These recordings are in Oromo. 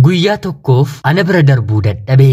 Guyyaa tokkoof ana bira darbuu dadhabe.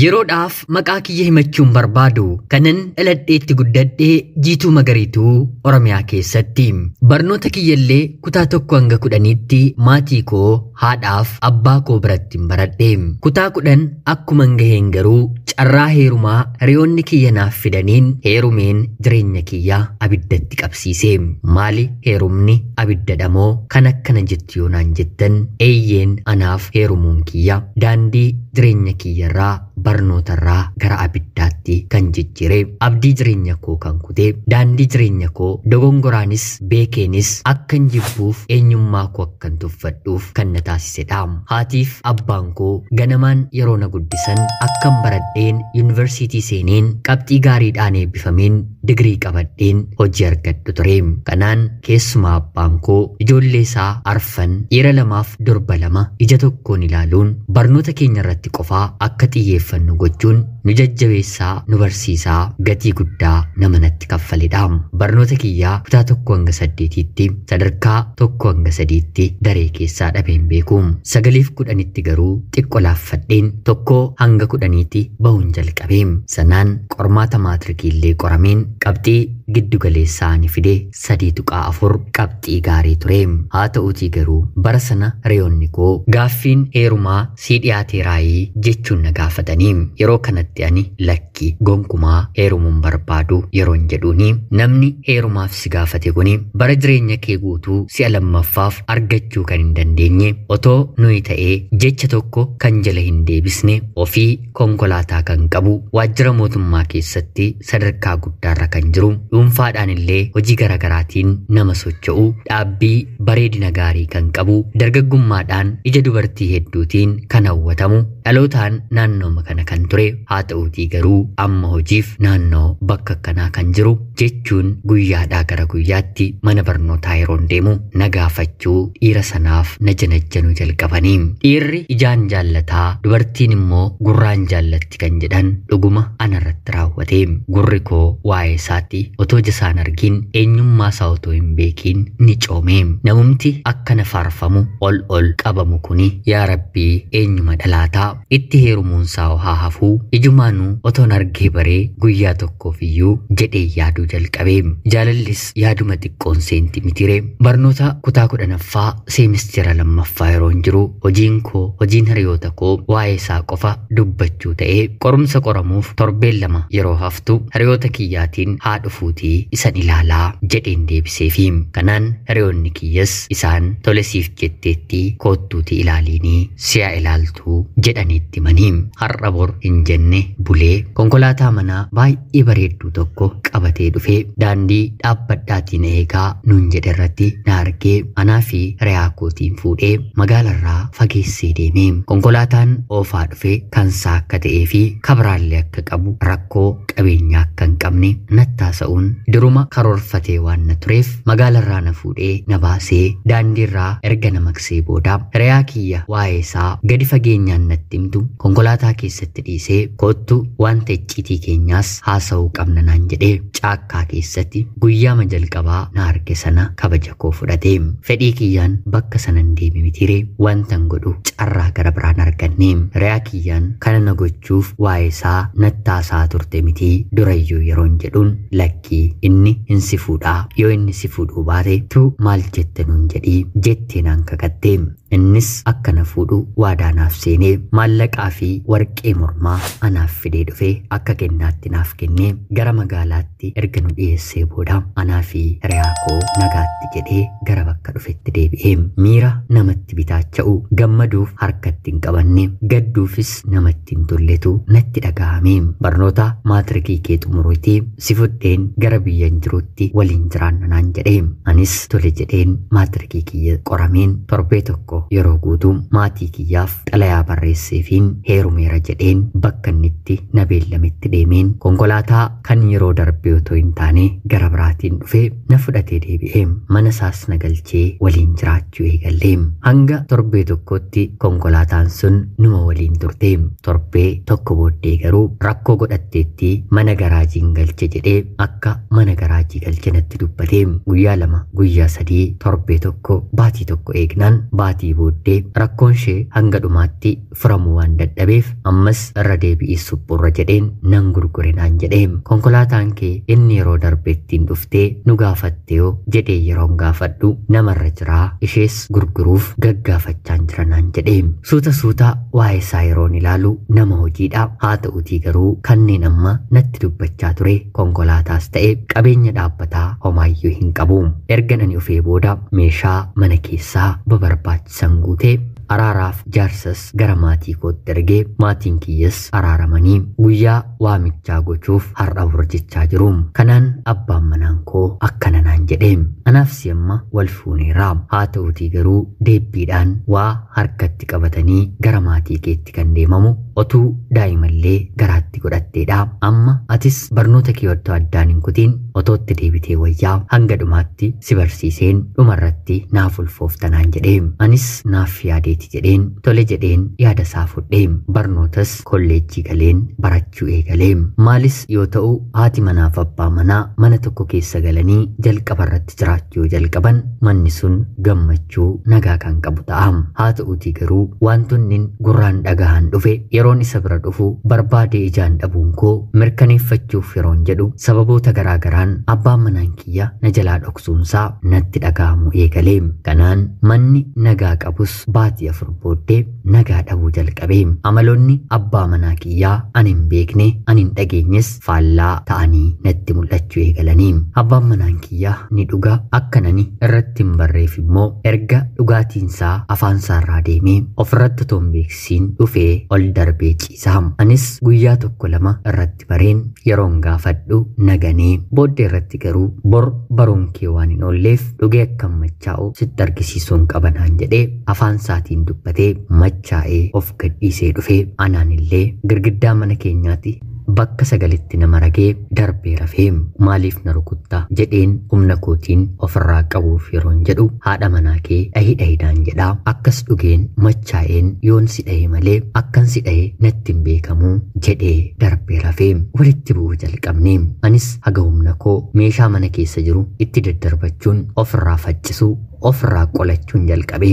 Yeroodhaaf maqaa kiyya himachuun barbaadu kanan dhaladheetti guddadhee Jiituu Magariituu Oromiyaa keessatti. Barnoota kiyyallee kutaa 1 hanga 10tti maatii koo haadhaaf abbaa koo biratti hin baradhe. Kutaa 10 akkuman gaheen garuu carraa heerumaa hiriyoonni kiyya naaf fidaniin heerumeen jireenya kiyya abiddatti qabsiise. Maali heerumni abidda dhamoo kan akkana jettu yoo naan jettan, eeyyeen, anaaf heerumuun kiyya daandii jireenya kiyyarraa barnootarraa gara abiddaatti kan jijjiire, abdii jireenya koo kan kute, daandii jireenya koo dogongoraanis beekeenis akkan jibbuuf eenyummaa koo akkan tuffadhuuf kan na taasisedha. Haatiif abbaan koo ganamaan yeroo na guddisan akkan baradheen yuunivarsiitii seeneen qabxii gaariidhaan eebbifameen digirii qabadheen hojii argadhu ture. Kanaan keessumaa abbaan koo ijoollee isaa arfan, dhiira 2f durba 2, ija tokkoon ilaaluun barnoota keenya irratti qofaa akka xiyyeeffannu gochuun nu jajjabeessaa, nu barsiisaa gatii guddaa nama natti kaffaledha. Barnoota kiyyaa kutaa 1 hanga 8tti sadarkaa 1 hanga 3tti daree keessaa dhabeen beeku. 9f 10tti garuu xiqqo laaffadheen 1 hanga 10tti bahuun jalqabe. Sanaan qormaata maatirikii qorameen qabxii giddu galeessaa ani fide 3.4, qabxii gaarii ture. Haa ta'uutii garuu bara sana hiriyoonni koo gaaffiin heerumaa sii dhiyaateeraayii jechuun na gaafatanii, yeroo kanatti ani lakki, gonkumaa heerumuun barbaadu yeroon jedhuuni, namni heerumaaf si gaafate kuni bara jireenya kee guutuu si'a lammaffaaf argachuu kan hin dandeenye, otoo nuyi ta'ee jecha tokko kan jala hin deebisne, ofii konkolaataa kan qabu, waajjira mootummaa keessatti sadarkaa guddaarra kan jiru, dhuunfaadhaan illee hojii garaagaraatiin nama socho'u, dhaabbii bareedina gaarii kan qabu, dargaggummaadhaan ija dubartii hedduutiin kan hawwatamu, dhalootaan naannooma kana kan ture, haa ta'uutii garuu amma hojiif naannoo bakka akkanaa kan jiru jechuun guyyaadhaa gara guyyaatti mana barnootaa yeroon deemu na gaafachuu dhiira sanaaf na janajjanuu jalqabanii. Dhiirri ijaan jaallataa, dubartiin immoo gurraan jaallatti kan jedhan dhuguma anarratti raawwate. Gurri koo waa'ee isaatti otoo ija isaan argin, eenyummaa isaa otoo hin beekiin ni coome. Namumti akkana faarfamu, ol ol qabamu kuni, yaa Rabbii, eenyuma dhalaataa? Itti heerumuun isaa haa hafuu, ijumaanuu otoon argee baree guyyaa tokkoof iyyuu jedhee yaaduu jalqabe. Jaalallis yaaduma xiqqoon seenti mitire. Barnoota kutaa 10ffaa seemistira 2ffaa yeroon jiru hojiin koo, hojiin hiriyoota koo waa'ee isaa qofa dubbachuu ta'ee, qorumsa qoramuuf torbeen 2 yeroo haftu hiriyoota kiyyaatiin haa dhufuutii isan ilaalaa jedheen deebiseefi. Kanaan hiriyoonni kiyyas isaan tolesiif jetteetti, koottuutii ilaaliinii si'a ilaaltuu jedhaniitti himanii, har'a bor hin jenne bulee konkolaataa manaa baay'ee bareedduu tokko qabatee dhufee daandii dhaabbadhaatiin eegaa nuun jedhe irratti na argee anaa fi hiriyaa kootiin fuudhee magaalarraa fageessee deeme. Konkolaataan oofaa dhufe kansaa akka ta'ee fi kabraallee akka qabu, rakkoo qabeenyaa akka hin qabne nattaasa'uun duruma karoorfatee waan na tureef magaalarraa na fuudhee na baasee daandiirraa erga na maqsee booda hiriyaa kiyya waa'ee isaa gadi fageenyaan natti himtu konkolaataa keessatti dhiisee, koottu, wanta icciitii keenyaas haasa'uu qabna naan jedhee caakkaa keessatti guyyaama jalqabaa na arge sana kabaja koo fudhate. Fedhii kiyyaan bakka sanan deeme mitiire, wantan godhu carraa gara biraan arganne. Hiriyaa kiyyaan kana na gochuuf waa'ee isaa nattaasaa turte mitii durayyuu yeroon jedhuun, lakkii, inni hin si fuudhaa, yoo inni si fuudhuu baate tu maal jette nuun jedhii jettee naan kakatte. Innis akka na fuudhu waadaa naaf seenee maallaqaa fi warqee mormaa anaaf fidee dhufe akka kennaatti naaf kennee gara magaalaatti erga nu dhiyeessee booda anaa fi hiriyaa koo nagaatti jedhee gara bakka dhufetti deebi'e. Miira namatti bitaacha'u, gammaduuf harkatti hin qabanne, gadduufis namatti hin tolletu natti dhaga'ame. Barnoota maatirikii kee xumuruutii si fudheen gara biyyan jirutti waliin jiraanna naan jedhe. Anis tole jedheen maatirikii kiyya qorameen torbee tokko yeroo guutuu maatii kiyyaaf xalayaa barreesseefiin heerumeera jedheen bakka inni itti na beellametti deemeen konkolaataa kan yeroo darbee otoo hin taane gara biraatiin dhufee na fudhatee deebi'ee mana isaas na galchee waliin jiraachuu eegallee. Hanga torbee tokkotti konkolaataan sun numa waliin turte. Torbee tokko booddee garuu rakkoo godhatteetti mana garaajiin galche jedhee akka mana garaajii galche natti dubbate. Guyyaa 2, guyyaa 3, torbee tokko, baatii tokko eegnaan baatii booddee rakkoon ishee hanga dhumaatti furamuu waan dadhabeef ammas irra deebi'ii suphuurra jedheen nan gurgure naan jedhee. Konkolaataan kee inni yeroo darbe ittiin dhuftee nu gaafatte yoo jedhee yeroon gaafadhu namarra jiraa ishees gurguruuf gaggaafachaan jira naan jedhee. Suuta suuta waa'ee isaa yeroon ilaalu nama hojiidha. Haa ta'utii garuu kanneen amma natti dubbachaa ture konkolaataas ta'e qabeenya dhaabbataa homaayyuu hin qabu. Erga ani dhufee booda meeshaa mana keessaa babarbaachisan guutee araaraaf jaarsas gara maatii kootti ergee maatiin kiyyas araaramanii guyyaa waamichaa gochuuf har'a hojjechaa jiru. Kanaan abbaan manaan koo akkana naan jedhee, anaaf si amma wal fuuneera. Haa ta'utii garuu deebbiidhaan waa harkatti qabatanii gara maatii keetti kan deemamu otuu daa'imallee garaatti godhatteedha. Amma atis barnoota kee otoo addaan hin kutiin otootti deebitee wayyaa hanga dhumaatti si barsiiseen dhumarratti naaf ulfoofta naan jedhee. Anis naaf yaadeeti jedheen tole jedheen yaada isaa fudhee barnootas kolleejjii galeen barachuu eegalee. Maalis yoo ta'u haati manaaf abbaa manaa mana tokko keessa galanii jalqaba irratti jiraachuu jalqaban manni sun gammachuu nagaa kan qabu ta'a. Haa ta'utii garuu wantoonni gurraan dhagahan dhufe yeroon isa bira dhufu barbaadee ijaan dhabuun koo mirkaneeffachuuf yeroon jedhu sababoota garaagaraan abbaan manaan kiyya na jalaa dhoksuunsaa natti dhaga'amu eegalee. Kanaan manni nagaa qabus baatii 4 booddee nagaa dhabuu jalqabee. Amaloonni abbaa manaa kiyyaa ani hin beekne ani hin dhageenyes faallaa ta'anii natti mul'achuu eegalanii. Abbaan manaan kiyyaa ni dhuga akka nani irratti hin barreef immoo erga dhugaatiinsaa afaansaarraa deemee ofirratti otoo hin beeksisiin dhufee ol darbee ciisaa. Anis guyyaa 1 2 irratti bareen yeroon gaafadhu naganee booddee irratti garuu bor baruun kee waan hin oolleef dhugee akka machaa'u sitti argisiisuun qaba naan jedhee afaan isaatiin dubbatee machaa'ee of gadhiisee dhufee anaan illee girgiddaa mana keenyaatti bakka sagalitti nama ragee darbee rafee maaliif na rukutta jedheen humna kootiin ofirraa qabuuf yeroon jedhu haadha manaa kee dhahi dhahidhaan jedhaa akkas dhugeen machaa'een yoon si dhahe malee akkan si dhahe natti hin beekamuu jedhee darbee rafee walitti bu'uu jalqabne. Anis haga humna koo meeshaa mana keessa jiru itti daddarbachuun ofirraa faccisuu ofirraa qolachuun jalqabe.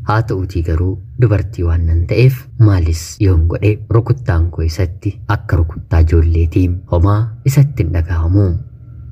Haa ta'utii garuu dubartii waan nan ta'eef maalis yoon godhe rukuttaan koo isatti akka rukuttaa ijoolleetii homaa isatti hin dhagahamu.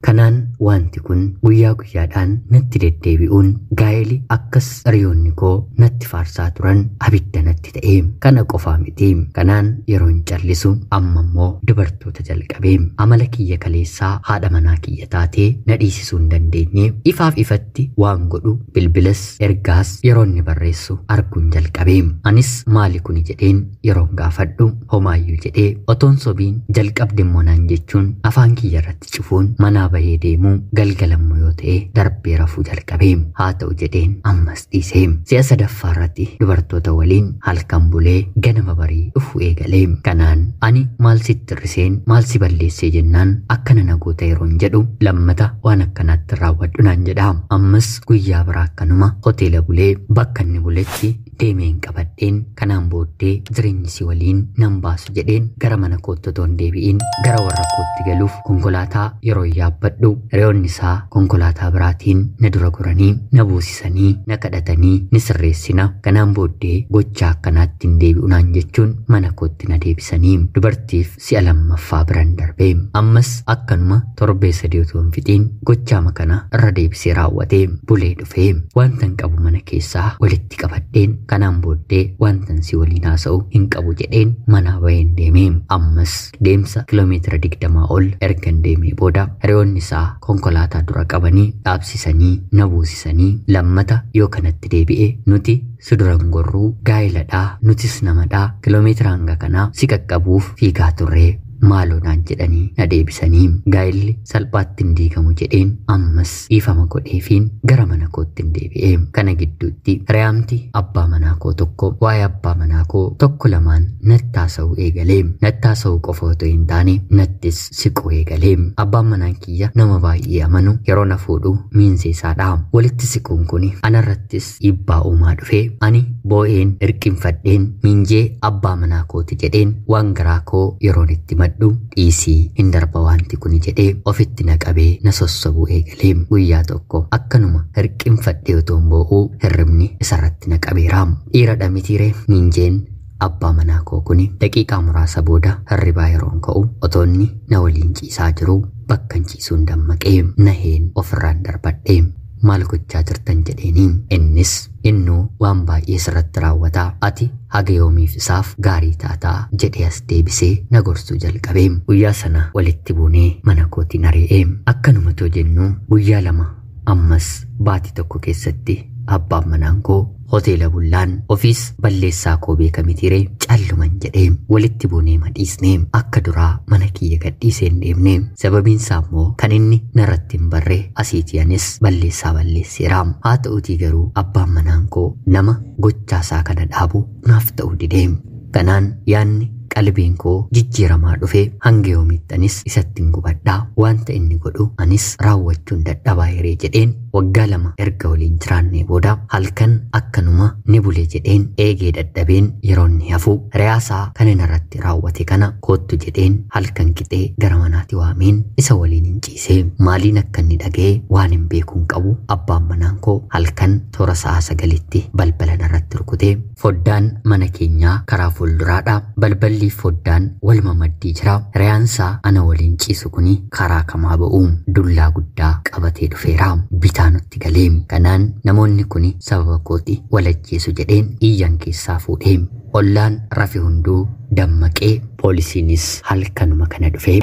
Kanaan wanti kun guyyaa guyyaadhaan natti deddeebi'uun gaa'eli akkas hiriyoonni koo natti faarsaa turan abidda natti ta'e. Kana qofaa miti. Kanaan yeroon callisu amma immoo dubartoota jalqabee amala kiyya kaleessaa haadha manaa kiyya taatee na dhiisisuu hin dandeenye ifaaf ifatti waan godhu bilbilas ergaas yeroo inni barreessu arguun jalqabee. Anis maali kuni jedheen yeroon gaafadhu homaayyuu jedhee otoon sobiin jalqabde immoo naan jechuun afaan kiyya irratti cufuun manaa bahee deemuu galgalammoo yoo ta'e darbee rafuu jalqabee. Haa ta'u jedheen ammas dhiisee. Si'a sadaffaa irratti dubartoota waliin halkan bulee ganama barii dhufuu eegalee. Kanaan ani maal sitti hir'iseen maal si balleessee jennaan akkana na goota yeroon jedhu lammata waan akkanaatti raawwadhu naan jedha. Ammas guyyaa biraa akkanuma hoteela bulee bakka inni buletti deemeen qabadheen kanaan booddee jireenyi si waliin nan baasu jedheen gara mana kootti otoo hin deebi'in gara warra kootti galuuf konkolaataa yeroo yaabbadhu hiriyoonni isaa konkolaataa biraatiin na dura goranii na buusisanii na kadhatanii ni sirreessina kanaan booddee gochaa akkanaatti hin deebi'u naan jechuun mana kootti na deebisanii dubartiif si'a lammaffaa biran darbee. Ammas akkanuma torbee 3 otoo hin fixiin gochaama kana irra deebisee raawwatee bulee dhufee wanta hin qabu mana keessaa walitti qabadheen kanaan booddee wantan si waliin haasa'u hin qabu jedheen manaa baheen deemee. Ammas deemsa kiiloomeetira 20 ol ergan deemee booda hiriyoonni isaa konkolaataa dura qabanii dhaabsisanii na buusisanii lammata yoo kanatti deebi'e nuti si duran gorruu gaa'iladhaa nutis namadhaa kiiloomeetira hanga kanaa si qaqqabuuf fiigaa turree Maaloo naan jedhanii na deebisanii gaa'illi salphaatti hin diigamu jedheen ammas dhiifama godheefiin gara mana kootti hin deebi'e. Kana gidduutti hiriyaamti abbaa manaa koo tokko waa'ee abbaa manaa koo tokko lamaan natti haasa'uu eegalee. Natti haasa'uu qofa otoo hin taane nattis siquu eegalee. Abbaan manaan kiyya nama baay'ee amanu yeroo na fuudhu miinseessaadha. Walitti siquun kun anarrattis dhiibbaa uumaa dhufe. Ani boo'een hirqinfadheen miinjee abbaa manaa kooti jedheen waan garaa koo yeroon itti madhu dhiisii hin darba wanti kuni jedhee ofitti na qabee na sossobuu eegalee. Guyyaa tokko akkanuma hirqinfadhee otoo hin boo'uu hirribni isarratti na qabeera. Dhiiradha mitiiree miinjeen abbaa manaa koo kuni daqiiqaa muraasa booda hirribaa yeroon ka'u otoonni na waliin ciisaa jiru bakka hin ciisuun dammaqee naheen ofirraan darbadhe. Maal gochaa jirtan jedheeni. Innis innuu waan baay'ee sirratti raawwataa ati haga yoomiif isaaf gaarii taataa jedhee as deebisee na gorsuu jalqabe. Guyyaa sana walitti buunee mana kootiin ari'e. Akkanuma too jennu guyyaa 2 ammas baatii tokko keessatti abbaan manaan koo hoteela bullaan ofiis balleessaa koo beeka mitiiree calluman jedhee walitti buunee madhiisne. Akka duraa mana kiyya gadhiisee hin deemne. Sababiin isaa immoo kan inni narratti hin barre asiitii anis balleessaa balleesseera. Haa ta'uutii garuu abbaan manaan koo nama gochaasaa kana dhaabu naaf ta'uu dide. Kanaan yaanni qalbiin koo jijjiiramaa dhufe hanga yoomiitti anis isatti hin gubadhaa wanta inni godhu anis raawwachuun dadhabaa hiree jedheen waggaa 2 erga waliin jiraannee booda halkan akkanuma ni bule jedheen eegee dadhabeen yeroo inni hafu hiriyaasaa kan inni irratti raawwate kana koottu jedheen halkan qixee gara manaatti waameen isa waliin hin ciise. Maaliin akka inni dhaga'e waan hin beekuun qabu abbaan manaan koo halkan toora sa'a 9tti balbala narratti rukute. Foddaan mana keenyaa karaa fuulduraadha. Balballi foddaan waluma maddii jira. Hiriyaansaa ana waliin ciisu kuni karaa kamaa ba'u dullaa guddaa qabatee dhufeera. Bitaa nutti galee. Kanaan namoonni kuni sababa kooti walajjeesu jedheen iyyan keessaa fuudhee. Ollaan rafe hunduu dammaqee poolisiinis halkanuma kana dhufe.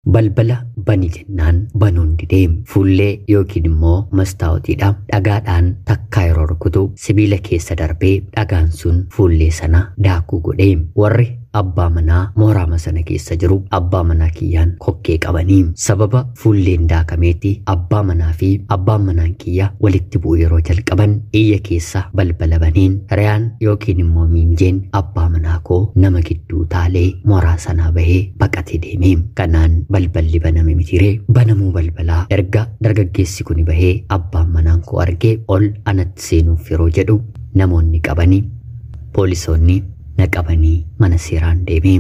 Balbala bani jennaan banuun didee. Fuullee yookiin immoo mastaawotiidha. Dhagaadhaan takkaa yeroo rukutu sibiila keessa darbee dhagaan sun fuullee sana daakuu godhee. Warri abbaa manaa mooraama sana keessa jiru abbaa manaa kiyyaan kokkee qabanii sababa fuulleen daakameetti abbaa manaa fi abbaan manaan kiyya walitti bu'u yeroo jalqaban iyya keessa balbala baneen hiriyaan yookiin immoo miinjeen abbaa manaa koo nama gidduu taalee mooraa sanaa bahee baqatee deeme. Kanaan balballi baname mitiiree banamuu balbalaa erga dargaggeessi kuni bahee abbaan manaan koo argee ol anatti seenuuf yeroo jedhu namoonni qabanii poolisoonni na qabanii mana seeraan deeme.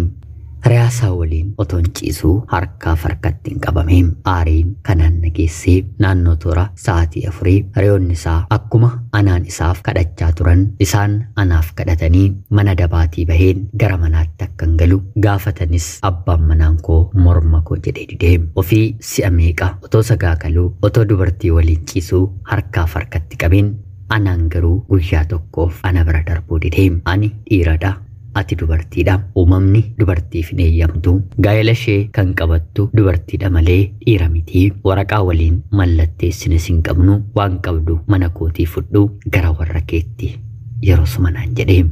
Hiriyaasaa waliin otoon ciisuu harkaaf harkatti hin qabame. Aariin kanaan na geessee naannoo toora sa'aatii 4 hiriyoonni isaa akkuma anaan isaaf kadhachaa turan isaan anaaf kadhatanii mana dabaatii baheen gara manaatti akkan galu gaafatanis abbaan manaan koo morma koo jedhee didee. Ofii si'a meeqa otoo sagaagaluu otoo dubartii waliin ciisuu harkaaf harkatti qabeen anaan garuu guyyaa tokkoof ana bira darbuu didee. Ani dhiiradha. Ati dubartiidha. Uumamni dubartiif hin eeyyamtu. Gaa'ela ishee kan qabattu dubartiidha malee dhiira miti. Waraqaa waliin mallatteessines hin qabnu. Waan qabdu mana kootii fudhu gara warra keetti yeroo suma naan jedhee.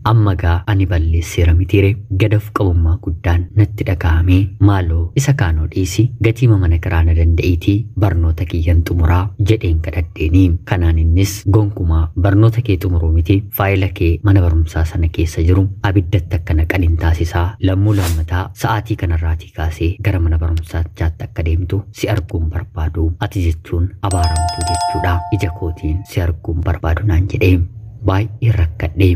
Amma gaa ani balleesseera mitiire gadaf qabummaa guddaan natti dhaga'amee maaloo isa kaanoo dhiisi gatiima mana kiraa na danda'iitii barnoota kiyyan xumuraa jedheen kadhadheeni. Kanaan innis gonkumaa barnoota kee xumuruu miti faayila kee mana barumsaa sana keessa jiru abiddatti akka naqan hin taasisaa lammuu lammataa sa'aatii kanarraatii kaasee gara mana barumsaachaatti akka deemtu si arguun barbaadu ati jechuun abaaramtuu jechuudha ija kootiin si arguun barbaadu naan jedhee baay'ee rakkadhee.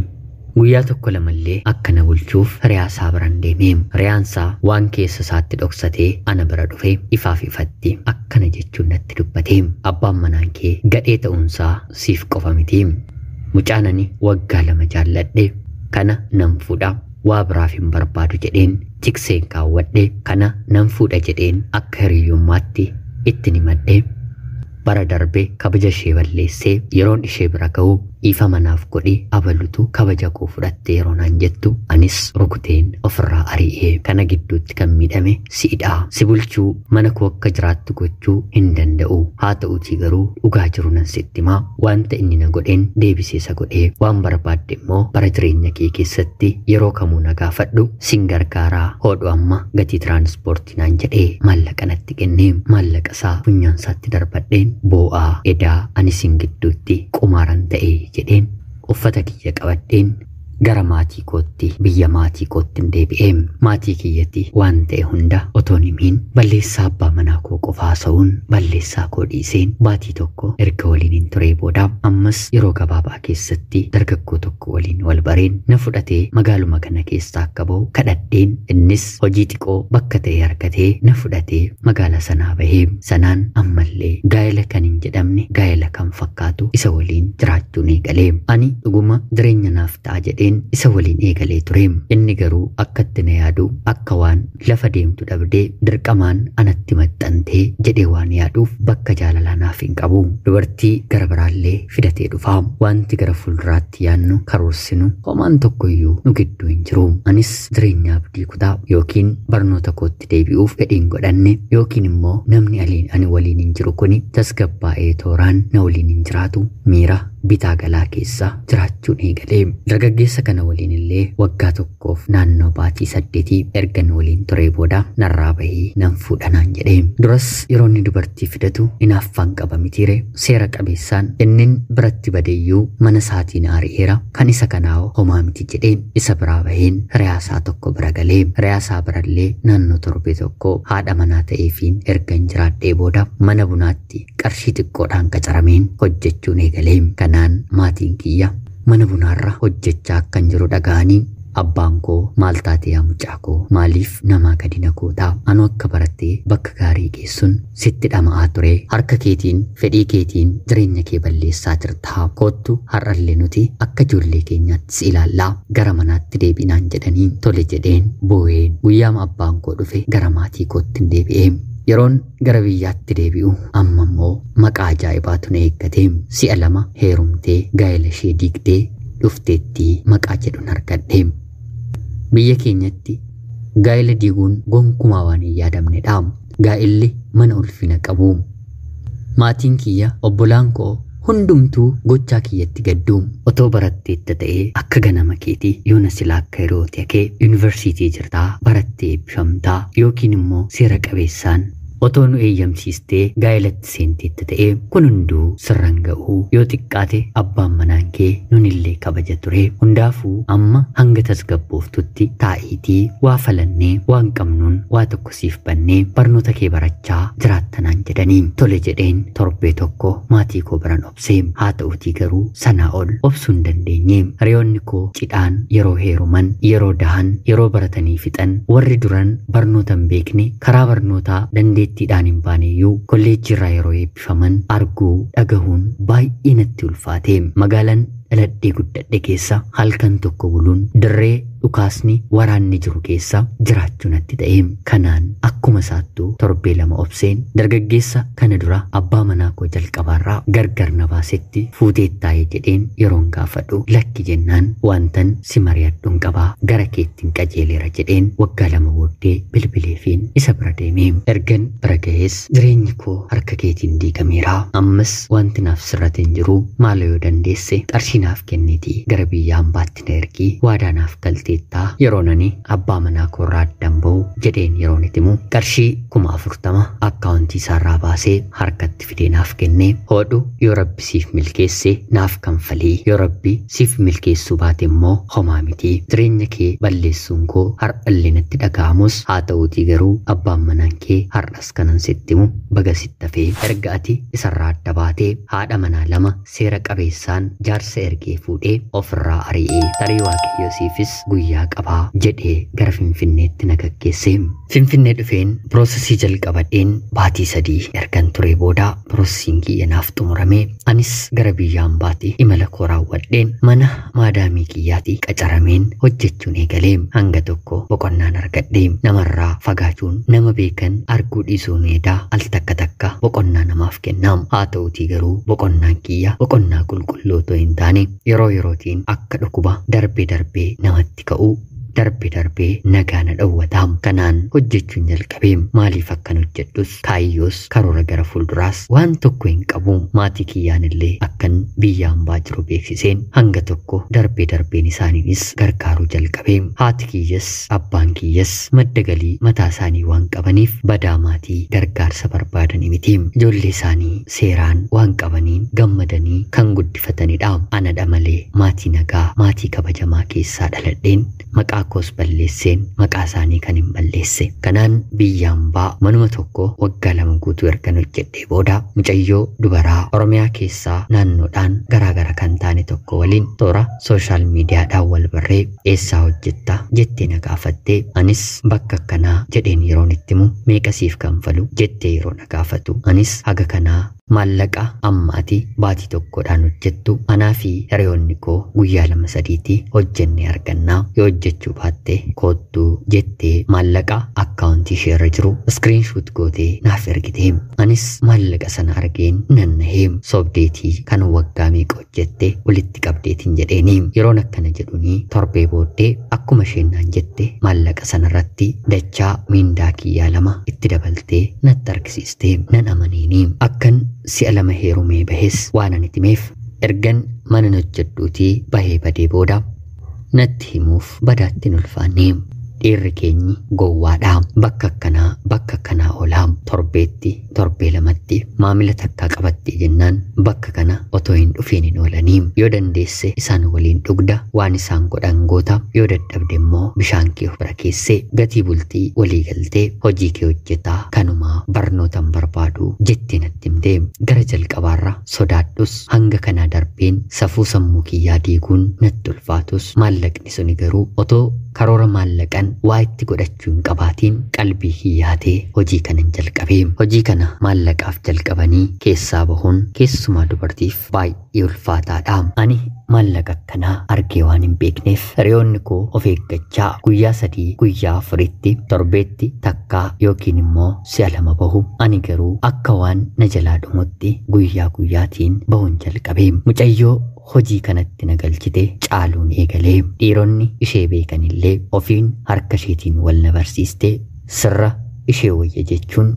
Guyyaa tokko lamallee akka na bulchuuf hiriyaasaa biran deeme. Hiriyaansaa waan keessa isaatti dhoksatee ana bira dhufe ifaaf ifatti akkana jechuun natti dubbate. Abbaan manaan kee gadhee ta'uunsaa siif qofa miti. Mucaan ani waggaa 2 jaalladhe kana nan fuudha waa biraaf hin barbaadu jedheen tikseen kaawwadhe kana nan fuudha jedheen akka hiriyyummaatti itti himadhe. Bara darbe kabaja ishee balleessee yeroon ishee bira ga'u Dhiifama naaf godhi, abalutu kabaja koo fudhatte yeroo naan jettu anis rukuteen ofirraa ari'ee. Kana gidduutti kan miidhame si'idha. Si bulchuu, mana koo akka jiraattu gochuu hin danda'u. Haa ta'uutii garuu dhugaa jiru nan sitti himaa. Wanta inni na godheen deebisee isa godhee, waan barbaadde immoo bara jireenya kee keessatti yeroo kamuu na gaafadhu, sin gargaaraa. Hodhu amma gatii tiraanspoortii naan jedhee maallaqa natti kennee, maallaqa isaa funyaan isaatti darbadheen boo'aa, edaa ani sin gidduutti qumaaran ta'e jedheen uffata kiyya qabadheen gara maatii kootti, biyya maatii kootti hin deebi'ee. Maatii kiyyatti waan ta'e hunda otoon himiin balleessaa abbaa manaa koo qofaa haasa'uun balleessaa koo dhiiseen baatii tokko erga waliin hin turee booda ammas yeroo gabaabaa keessatti dargaggoo tokko waliin wal bareen na fudhatee magaaluma kana keessaa akka ba'u kadhadheen, innis hojii xiqqoo bakka ta'e argatee na fudhatee magaala sanaa bahee. Sanaan ammallee gaa'ela kan hin jedhamne, gaa'ela kan fakkaatu isa waliin jiraachuun eegalee. Ani dhuguma jireenya naaf ta'a jedheen isa waliin eegalee ture. Inni garuu akkatti na yaadu akka waan lafa deemtu dhabdee dirqamaan anatti maxxantee jedhee waan yaaduuf bakka jaalalaa naaf hin qabu. Dubartii gara biraallee fidatee dhufa. Wanti gara fuulduraatti yaannu karoorsinu homaan tokkoyyuu nu gidduu hin jiru. Anis jireenya abdii kutaa yookiin barnoota kootti deebi'uuf fedhiin godhanne, yookiin immoo namni aliin ani waliin hin jiru kuni tasgabbaa'ee tooraan na waliin hin jiraatu, miira bitaa galaa keessa jiraachuun eegalee. Dargaggeessa kana waliin illee waggaa tokkoof naannoo baatii 8 ergan waliin turee booda narraa bahii nan fuudha naan jedhee. Duras yeroo inni dubartii fidatu hinaaffaan qaba mitiire, seera qabeessaan innin biratti badeeyyuu mana isaatiin ari'eera, kan isa kanaa homaa miti jedheen isa biraa baheen hiriyaasaa tokko bira galee. Hiriyaasaa birallee naannoo torbee tokko haadha manaa ta'eefiin ergan jiraadhee booda mana bunaatti qarshii xiqqoodhaan qacarameen hojjechuun eegalee. Kanaan maatiin kiyya mana bunaarra hojjechaa akkan jiru dhaga'anii abbaan koo, maal taatee yaa mucaa koo, maaliif namaa gadi na gootaa? Anu akka barattee bakka gaarii geessuun sitti dhama'aa ture, harka keetiin fedhii keetiin jireenya kee balleessaa jirtaa. Koottu, har'allee nuti akka ijoollee keenyaatti si ilaallaa, gara manaatti deebinaan jedhanii, tole jedheen boo'een guyyaama abbaan koo dhufe gara maatii kootti hin deebi'ee. Yeroon gara biyyaatti deebi'u amma immoo maqaa ajaa'ibaatu na eeggate. Si'a 2 heerumtee gaa'ela ishee diigdee dhufteetti maqaa jedhuun argadhe. Biyya keenyatti gaa'ela diiguun gonkumaa waan hin yaadamnedha. Gaa'elli mana ulfina qabu. Maatiin kiyya, obbolaan koo hundumtuu gochaa kiyyatti gaddu. Otoo baratteetta ta'ee akka ganama keetii yoona silaa akka yeroo ta'e yuunivarsiitii jirtaa, barattee eebbifamtaa, yookiin immoo seera qabeessaan otoo nu eeyyamsiistee gaa'elatti seenteetta ta'ee kun hunduu sirran ga'uu, yoo xiqqaate abbaan manaan kee nunillee kabaja ture. Hundaafuu amma hanga tasgabbooftutti taa'iitii waa falannee waan qabnuun waa tokko siif bannee barnoota kee barachaa jiraattanaan jedhanii, tole jedheen torbee tokko maatii koo biran obsee. Haa ta'uutii garuu sanaa ol obsuu hin dandeenye. Hiriyoonni koo cidhaan yeroo heeruman, yeroo dahan, yeroo baratanii fixan, warri duran barnoota hin beekne, karaa barnootaa dandeettiidhaan hin baaneyyuu kolleejjii irraa yeroo eebbifaman arguu dhagahuun baay'ee natti ulfaate. Magaalaan dhaladhee guddadhe keessa halkan tokko buluun dirree dhukaasni waraanni jiru keessa jiraachuu natti ta'e. Kanaan akkuma isaattuu torbee 2 obseen dargaggeessa kana dura abbaa manaa koo jalqabaarraa gargar na baasetti fuuteettaa'ee jedheen yeroon gaafadhu, lakki jennaan, wantan si mari'adhuun qabaa, gara keettiin qajeeleera jedheen waggaa 2 booddee bilbileefiin isa bira deeme. Ergan bira ga'ees, jireenyi koo harka keetiin diigameera, ammas wanti naaf sirrate hin jiru, maaloo yoo dandeesse qarshii naaf kenniitii gara biyya hambaatti na ergii, waadaa naaf galteettaa yeroo nani abbaa manaa koorraa addan ba'u jedheen yeroon itti himu, qarshii 40,000 akkaawuntii isaarraa baasee harkatti fidee naaf kenne. Hodhu, yoo rabbi siif milkeesse naaf kanfalii, yoo rabbi siif milkeessuu baate immoo homaa miti, jireenya kee balleessuun koo har'allee natti dhaga'amus, haa ta'uutii garuu abbaan manaan kee har'as kanan sitti himu baga sitti hafee, erga ati isarraa adda baatee haadha manaa 2 seera qabeessaan jaarsa ergee fuudhee ofirraa ari'ee, tarii waaqayyo siifis guyyaa qabaa jedhee gara Finfinneetti na gaggeesse. Finfinnee dhufeen piroosesii jalqabadheen baatii 3 ergan ture booda piroosesiin kiyya naaf xumurame. Anis gara biyya hambaatti imala koo raawwadheen mana maadaamii kiyyaatti qacarameen hojjechuun eegalee hanga tokko boqonnaan argadhe. Namarraa fagaachuun nama beekan arguu dhiisuun eedaa al takka takka boqonnaa namaaf kennaam. Haa ta'utii garuu boqonnaan kiyya boqonnaa qulqulluu otoo hin taane yeroo yerootiin akka dhukkuba darbee darbee namatti ka'u darbee darbee nagaa na dhowwataam. Kanaan hojjechuun jalqabee maaliif akkan hojjedhus kaayyoos karoora gara fuulduraas waan tokko hin qabu. Maatii kiyyaan illee akkan biyya hambaa jiru beeksiseen hanga tokko darbee darbeen isaaniinis gargaaruu jalqabee. Haati kiyyas abbaan kiyyas madda galii mataa isaanii waan qabaniif badaa maatii gargaarsa barbaadanii miti. Ijoollee isaanii seeraan waan qabaniin gammadanii kan guddifatanidha. Anadha malee maatii nagaa maatii kabajamaa keessaa dhaladheen maqaa koos balleesseen maqaa isaanii kan hin balleesse. Kanaan biyya hambaa manuma tokko waggaa 2 guutuu ergan hojjedhee booda mucayyoo dubaraa Oromiyaa keessaa naannoodhaan garaagara kan taane tokko waliin toora sooshaal miidiyaadhaan wal barree eessaa hojjetta jettee na gaafatte. Anis bakka akkanaa jedheen yeroon itti himu meeqa siif kanfalu jettee yeroo na gaafatu anis haga kanaa maallaqa amma ati baatii tokkodhaan hojjettu anaa fi hiriyoonni koo guyyaa 2-3 hojjennee argannaa, yoo hojjechuu baatte koottuu jettee maallaqa akkaawuntii isheerra jiru iskiriinshuut gootee naaf ergite. Anis maallaqa sana argeen nan nahee. Sobdeetii kan waggaa meeqa hojjette walitti qabdeetiin jedheeni. Yeroon akkana jedhuni torbee booddee akkuma isheen naan jette maallaqa sanarratti dachaa miindaa kiyyaa 2 itti dabaltee natti argisiiste. Nan amaniini. Akkan si'a 2 heerumee bahes waan ani himeef ergan mana hojjedhuutii bahee badee booda natti himuuf badaatti hin ulfaanne. Dhiirri keenyi gowwaadha. Bakka akkanaa bakka akkanaa oolaa. Torbeetti torbee 2tti maamila takkaa qabattee jennaan bakka kana otoo hin dhufiin hin oolanii. Yoo dandeesse isaan waliin dhugda, waan isaan godhan goota, yoo dadhabde immoo bishaan kee of bira keessee gatii bultii walii galtee hojii kee hojjetaa kanumaa barnootan barbaadu jettee natti himte. Gara jalqabaarra sodaadhus hanga kanaa darbeen safuu sammuu kiyyaa diiguun natti ulfaatus maallaqni suni garuu otoo karoora maallaqan waa itti godhachuu hin qabaatiin qalbii kiyyaatee hojii kanan jalqabe. Hojii kana maallaqaaf jalqabanii keessaa bahuun keessumaa dubartiif baay'ee ulfaataadha. Ani maallaqa akkanaa argee waan hin beekneef hiriyoonni koo of eeggachaa guyyaa 3 guyyaa 4tti torbeetti takkaa yookiin immoo si'a 2 bahu. Ani garuu akka waan na jalaa dhumutti guyyaa guyyaatiin bahuun jalqabe. Mucayyoo hojii kanatti na galchite caaluun eegalee. Dhiironni ishee beekanillee ofiin harka isheetiin wal na barsiiste sirra ishee wayya jechuun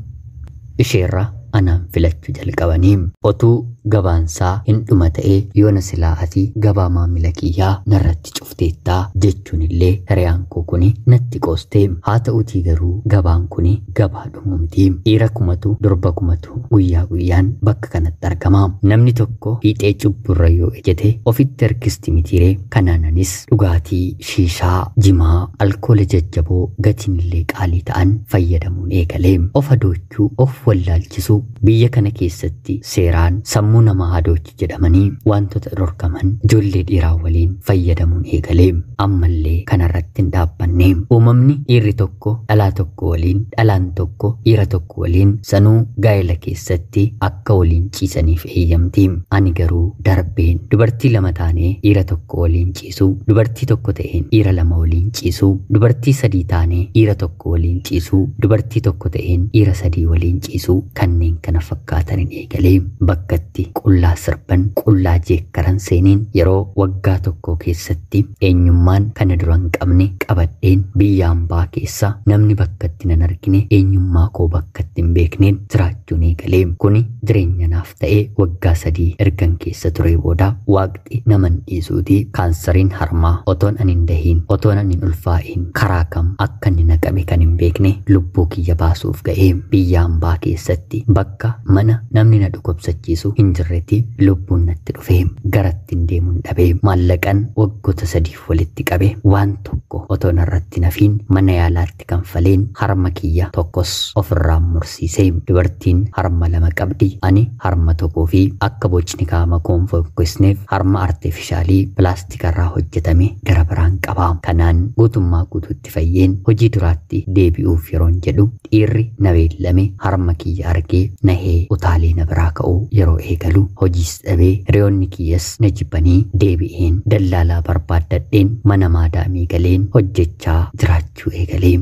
isheerra anaan filachuu jalqabanii. Otuu gabaansaa hin dhuma ta'ee yoona silaa ati gabaa maamila kiyyaa narratti cufteettaa jechuun illee hiriyaan koo kuni natti qoostee. Haa ta'utii garuu gabaan kuni gabaa dhumu miti. Dhiira kumatu durba kumatu guyyaa guyyaan bakka kanatti argama. Namni tokko fiixee cubburra yoo ejjete ofitti harkisti mitiiree. Kanaananis dhugaatii shiishaa, jimaa, alkoola jajjaboo gatiin illee qaalii ta'an fayyadamuun eegalee. Of hadoochuu, of wallaalchisuu biyya kana keessatti seeraan sammuu namaa hadoochu jedhamanii wantoota dhorkaman ijoollee dhiiraa waliin fayyadamuun eegalee. Ammallee kanarratti hin dhaabbanne. Uumamni dhiirri tokko dhalaa tokko waliin, dhalaan tokko dhiira tokko waliin sanuu gaa'ela keessatti akka waliin ciisaniif eeyyamti. Ani garuu darbeen dubartii 2 taanee dhiira tokko waliin ciisuu, dubartii 1 ta'een dhiira 2 waliin ciisuu, dubartii 3 taanee dhiira 1 waliin ciisuu, dubartii 1 ta'een dhiira 3 waliin ciisuu kanneen kana fakkaataniin eegalee. Bakkatti qullaa sirban, qullaa jeekkaran seeniin yeroo waggaa tokko keessatti eenyummaan kana dura hin qabne qabadheen biyya hambaa keessa namni bakkatti nan argine eenyummaa koo bakkatti hin beekneen jiraachuun eegalee. Kuni jireenya naaf ta'ee waggaa 3 ergan keessa ture booda waaqti naman dhiisuutii kaansariin harmaa otoon ani hin dahiin, otoon ani hin ulfaa'iin karaa kam akka inni na qabe kan hin beekne lubbuu kiyya baasuuf ga'ee. Biyya hambaa keessatti bakka mana namni na dhukkubsachiisu hin jirretti lubbuun natti dhufe. Garatti hin deemuun dhabee maallaqan waggoota 3 walitti qabe waan tokko otoo narratti nafiin mana yaalaatti kanfaleen harma kiyya tokkos ofirraa mursiise. Dubartiin harma 2 qabdi, ani harma 1 fi akka bocni qaama koo hin fokkisneef harma artifishaalii pilaastikarraa hojjetame gara biraan qaba. Kanaan guutummaa guutuutti fayyeen hojii duraatti deebi'uuf yeroon jedhu dhiirri na beellame harma kiyya argee Nahee utaalee na biraa ka'uu yeroo eegalu hojiis dhabee hiriyoonni kiyyas na jibbanii deebi'een dallaalaa barbaaddadheen mana maadaamii galeen hojjechaa jiraachuu eegalee.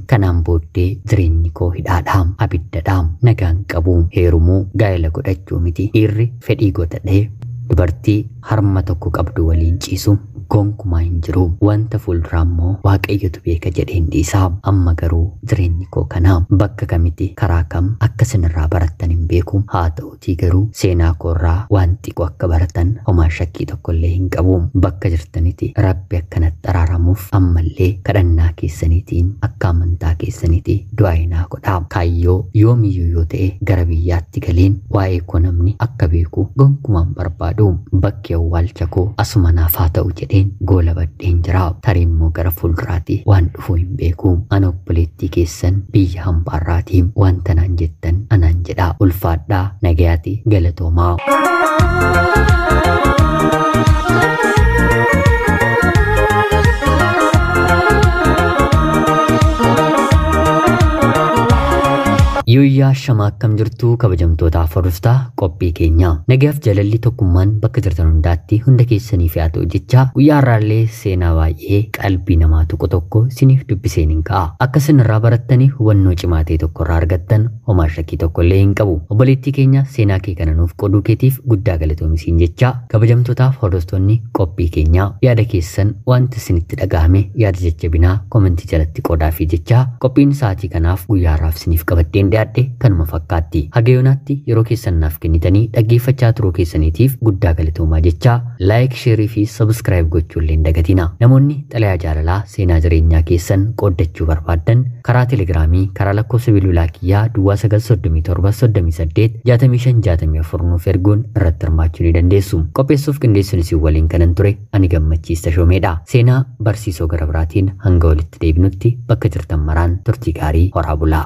Kanaan booddee jireenyi koo hidhaadhaam, abiddadhaam, nagaan qabu, heerumuu, gaa'ela godhachuu miti. Dhiirri fedhii godhadhee dubartii harma tokko qabdu waliin ciisu gonkumaa hin jiru. Wanta fuulduraa immoo Waaqayyotu beeka jedheen dhiisaa. Amma garuu jireenyi koo kana bakka kamitti karaa kam akka isinirraa barattan hin beeku. Haa ta'utii garuu seenaa koorraa waan xiqqoo akka baratan homaa shakkii tokkollee hin qabu. Bakka jirtanitti Rabbi akkanatti araaramuuf ammallee kadhannaa keessaniitiin akka amantaa keessaniitti du'aa naa godhaa. Kaayyoo yoomiyyuu yoo ta'e gara biyyaatti galeen waa'ee koo namni akka beeku gonkumaan barbaadu. Bakki awwaalcha koo asuma naaf haa ta'u jedheen goola badheen jira. Tarii immoo gara fuulduraatti waan dhufu hin beeku. Ana obboleettii keessan biyya hambaarraati. Wanta naan jettan anaan jedha. Ulfaadhaa, nagayaati, galatoomaa. Yuuyyaa shamaa akkam jirtu kabajamtootaaf hordoftaa qophii keenya. Nagaaf jaalalli tokkummaan bakka jirtan hundaatti hunda keessaniif haa ta'u jecha guyyaa har'aallee seenaa baay'ee qalbii namaa tuqu tokko isiniif dubbiseen hin ka'a. Akka isin irraa barattanii hubannoo cimaa ta'e tokko irraa argattan homaa shakkii tokko illee hin qabu. Obboleettii keenya seenaa kee kana nuuf qooduu keetiif guddaa galatoomi jecha kabajamtootaaf hordoftoonni qophii keenya yaada keessan wanta isinitti dhagahame yaada jajjabinaa komentii jalatti qoodaafii jecha qophiin sa'aatii kanaaf guyyaa har'aaf isiniif qabadheen dhiyaadhe kanuma fakkaatti. Haga yoonaatti yeroo keessan naaf kennitanii dhaggeeffachaa turuu keessaniitiif guddaa galatoomaa jecha like, sheerii fi subscribe gochuu illee hin dagatina. Namoonni xalayaa jaalalaa seenaa jireenyaa keessan qooddachuu barbaaddan karaa telegiraamii karaa lakkoofsa bilbilaa kiyyaa duwwaa 937 38 65 64 nuuf erguun irratti hirmaachuu ni dandeessu. Qopheessuuf qindeessuun isin waliin kanan ture ani Gammachiis Tashoomeedha. Seenaa barsiisoo gara biraatiin hanga walitti deebinutti bakka jirtan maraan turtii gaarii horaa bulaa.